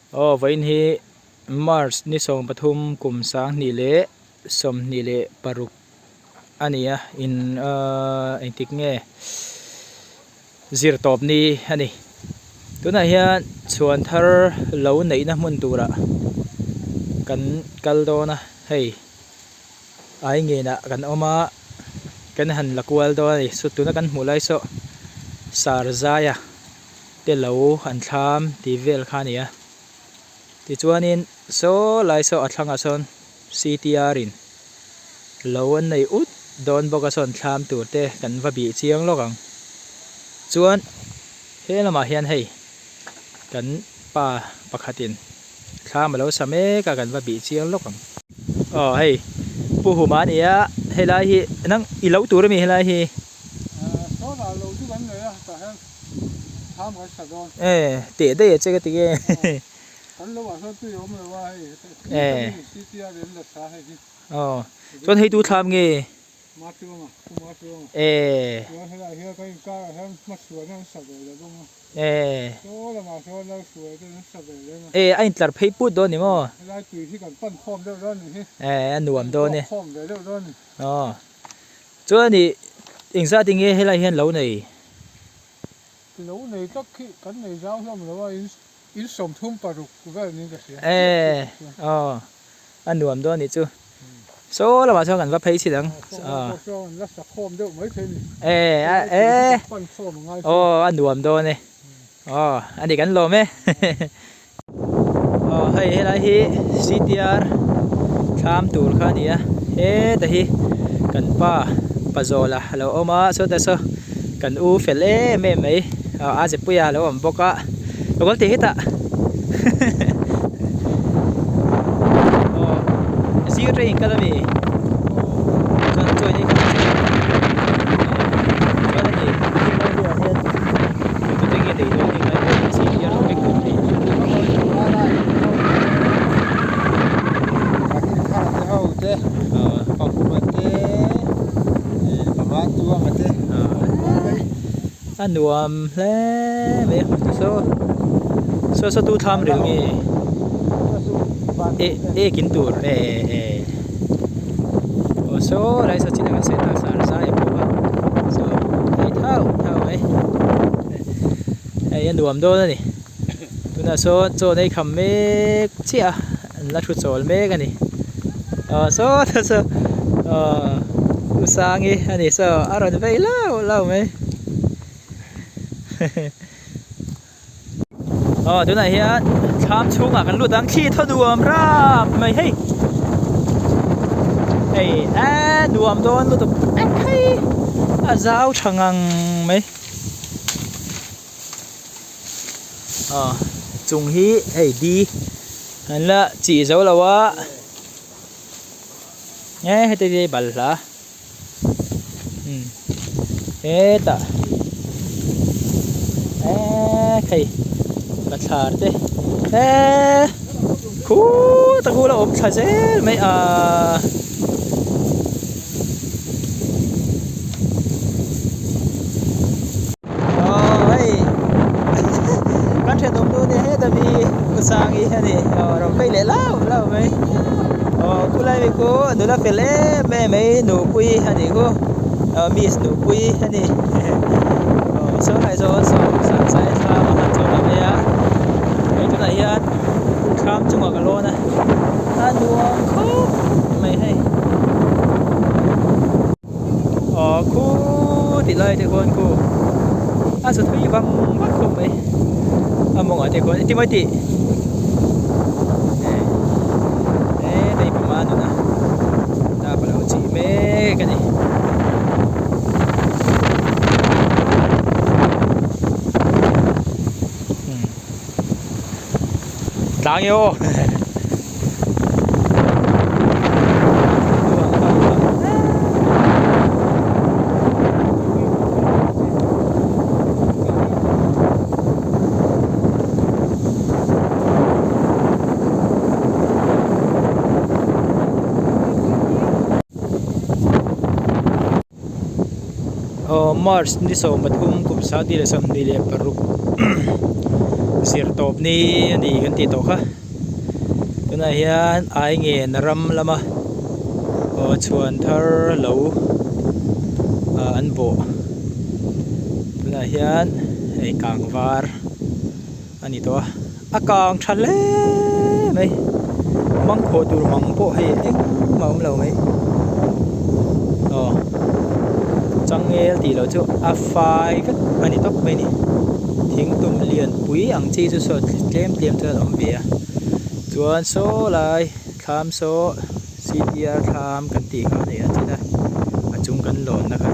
Aw vawiin hi March ni 13 kum 2026 a ni a in ahh engtik nge zir tawp ni a ni tunah hian chhuan thar lo neihna hmun turah kan kal dawn a hei ai ngenah kan awm a kan han la kual dawn a ni saw tuna kan hmuh lai saw sar zaia te lo an thlam tih vel kha a ni a tichuanin saw lai saw a thlangah sawn C_T_R in lo an nei ut dawn bawk a sawn thlam tur te kan va bih chiang lawk ang chuan he lamah hian hei kan pa pakhatin thlam alo sa mek a kan va bih chiang lawk ang aw hei pu huma a ni a helai hi nang i lo tur ami helai hi. E teh daih a che ka ti nge e aw chuan hei tu thlam nge e e e a intlar phei put dawn ni maw e a nuam dawn e aw chuan ih engzat enge helai hian lo nei. Lo nei tak khi kan nei zau hlawm lo a, in 36 vel niin ka hria. E aw a nuam dawn anih chu. Saw lamah chuan kan va phei chhin ang. Saw lamah pawh chuan an la sa khawm deuh mai thei a ni. E e aw a nuam dawn e. Aw a ni kan lawm e. Aw hei helai hi CTR thlam tur kha a ni a heta hi kan pa pazawla a lo awm a sawtah saw kan u fel em em mai a zepuia a lo awm bawk a lo kal teh hetah aw zir te in kal a mi chuan chuan hi chuan a ni. A nuam hle mai a hmun chu saw saw saw tu thlam ril nge e ek in tur e e aw saw lai saw chin a kan sawi tak sar zai a pawh a saw hei thau thau mai. Hei a nuam dawn a ni tunah sawn chaw nei kham mek chiah a an la thu chawl mek a ni aw saw ta saw aw u sangi a ni saw a rawn vei lau lau mai aw tunah hian thlam chhungah kan lut ang thli thaw nuam rap mai hei hei a nuam dawn lutuk hei a zau tha ngang mai. Aw chung hi hei di an la chih zo lo a e heti hi balhla umm hetah eee hei bathlar te eee khutah khu la awm thla zel mai a. Aw hei kan thian awm nu nia heta mi u Sangi a ni aw rawn phei leh lau lau mai aw khulai mi khu nula fel em em mai nupui a nih khu aw miss nupui a ni aw sawnah sawn saw sah sai thlam a han chawm mai a hei tunah hian thlam chungah ka lawn a a nuam khawp mai hei. Aw khu tih lai te khuan khu a sa thui vang vang khawp mai a mawngah te khuan engtin mai tih e hei puma nuna dap a lo chih mek a ni. Tlang e aw. Aw march ni 13 kum 2026. Zir tawp ni a ni kan tih tawh kha tunah hian ai ngen ram lama aw chhuan thar lo ah an bawh tunah hian hei kang var a ni tawh a a kang tha hle mai mangkhawh tur mang pawh hei engmah a awm lo mai aw changel tih loh chu a fai vek a ni tawp mai a ni thing tum lian pui ang chi chu saw tlem tlem chuan a awm ve a chuan saw lai thlam saw c t r thlam kan tih kha a ni a chin a a chung kan lawnna kha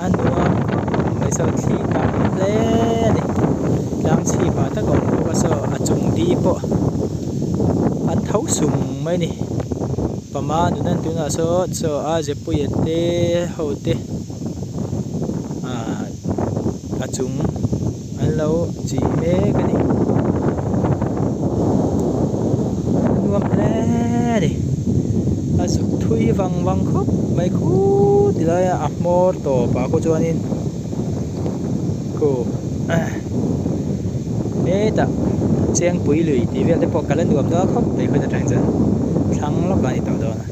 a nuam khawp mai saw thli tam hle a ni tlang chhip ah tak a awm bawk a saw a chung di pawh an tho sung mai a ni pama nun an tunah sawn saw a zepuia te ho te ahh a chung an lo chih mek a ni a nuam hle a ni a zuk thui vang vang khawp mai khut ti lai a a hmawr tawp ah khaw chuanin khu hetah chengpui lui tih vel te pawh kal a nuam dawn khawp mai khawi atang chuan thlang lawk a ni tawh dawn a.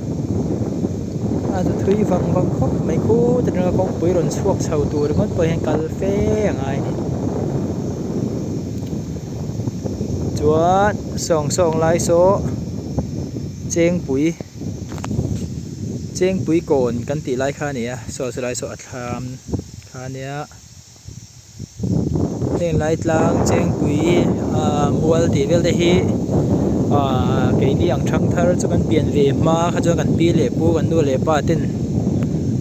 A zu thui vang vang khawp mai khut atanga kawngpui rawn chhuak chho tur ringawt pawh hian kal fe a ngai a ni. Chuan sawng sawng lai saw chengpui chengpui kawn kan tih lai kha a ni a saw chulai saw a thlam kha a nia. Heng lai tlang chengpui ah mual tih vel te hi ah keini ang thang thar chu kan pian ve hma kha chuan kan pi leh pu kan nu leh pa ten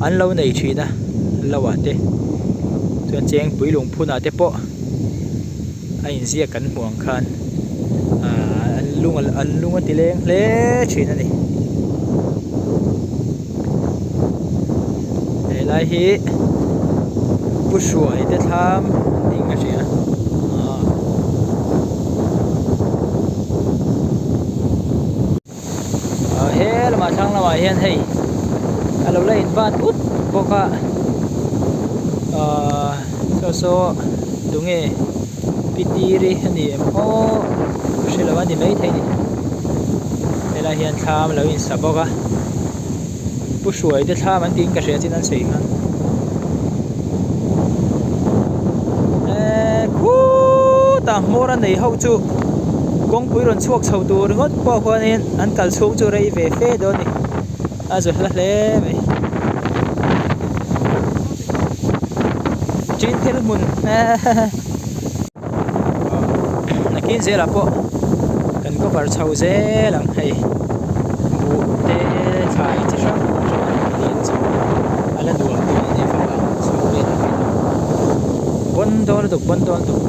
an lo nei thin a lo ah te chuan chengpui lungphun ah te pawh a inziak kan hmuh ang khan ah an lung an lung a ti leng hle thin a ni helai hi pu hruai te thlam niin ka hria aw ah he lamah thlang lamah hian hei a lo la invan ut bawk a ahh saw saw tunge pitiri a ni em aw ka hre lo a ni maithei a ni helai hian thlam a lo insa bawk a pu hruai te thlam an tiin ka hria chin an sawi khan eee khutah hmawr a nei ho chu kawngpui rawn chhuak chho tur ringawt pawh khuanin an kal chhung chu rei ve fe dawn a ni a zu hla hle mai chin thil hmun Nakin zelah pawh kan cover chho zel ang hei buh te thlai chi hrang hrang a rawn lian chho a a la nuam dawn a ni fapa chho vel ang hi chu bawn dawn lutuk bawn dawn lutuk.